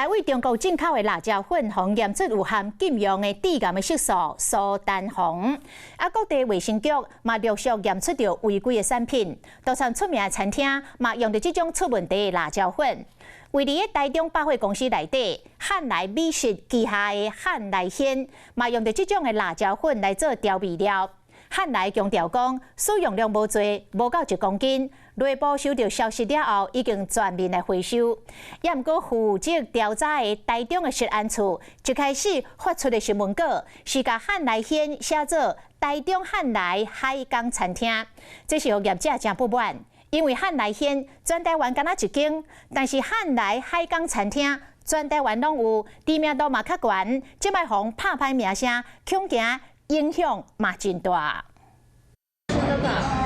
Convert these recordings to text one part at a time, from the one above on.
來對中國進口的辣椒粉，予驗出有含禁用的致癌的色素蘇丹紅。啊，各地衛生局嘛陸續驗出著違規的產品，多間出名的餐廳嘛用著這種出問題的辣椒粉。位佇台中百貨公司內底漢來美食旗下的漢來軒嘛用著這種的辣椒粉來做調味料。漢來強調講，使用量無濟，無夠1公斤。內部收到消息了後，已經全面來回收。也毋過負責調查的台中的食安處，一開始發出的新聞稿是共漢來軒寫做台中漢來海港餐廳，這是予業者誠不滿，因為漢來軒全台灣干焦一間，但是漢來海港餐廳全台灣攏有，知名度嘛較懸，這擺予人拍歹名聲，恐驚影響嘛真大。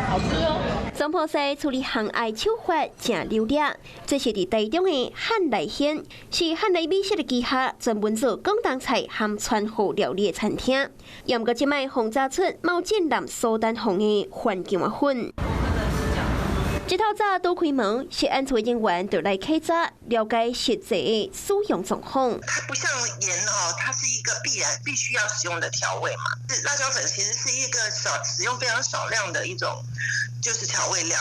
好吃哦！總鋪師處理行愛手法誠流利，這是佇台中的漢來軒，是漢來美食的旗下，專門做廣東菜和川貨料理的餐廳。也毋過這擺予查出冒進含蘇丹紅的番薑仔粉。這透早拄開門，食安處人員就來稽查，了解實際的使用狀況。它不像鹽哦，它是一個必然必須要使用的調味嘛。辣椒粉其實是一個少使用非常少量的一種，就是調味料。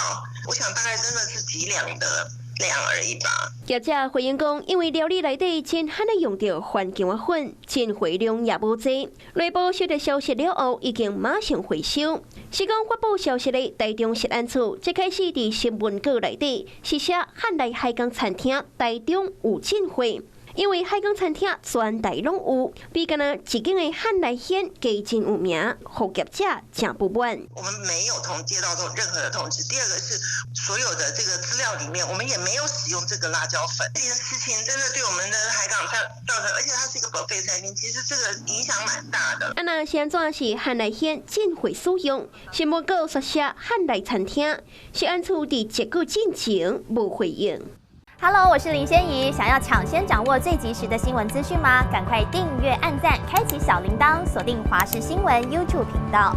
我想大概真的是幾兩的量而已吧。業者回應講，因為料理內底真罕會用著番薑仔粉，進貨量也無濟。內部收到消息了後，已經馬上回收。是講發布消息的台中食安處，一開始佇新聞稿內底是寫漢來海港餐廳台中有進貨，因為海港餐廳全台攏有，比干焦一間的漢來軒加真有名，予業者誠不滿。我們沒有通接到任何的通知。第二個是所有的這個資料裡面，我們也沒有使用這個辣椒粉。這件事情真的對我們的海港餐造成，而且它是一個 buffet 餐廳，其實這個影響蠻大的。啊，那是按怎是漢來軒進貨使用，新聞稿煞寫漢來餐廳，食安處佇結果進前無回應。 Hello，我是林仙怡。想要搶先掌握最及時的新聞資訊嗎？趕快訂閱、按讚、開啟小鈴鐺，鎖定華視新聞 YouTube 頻道。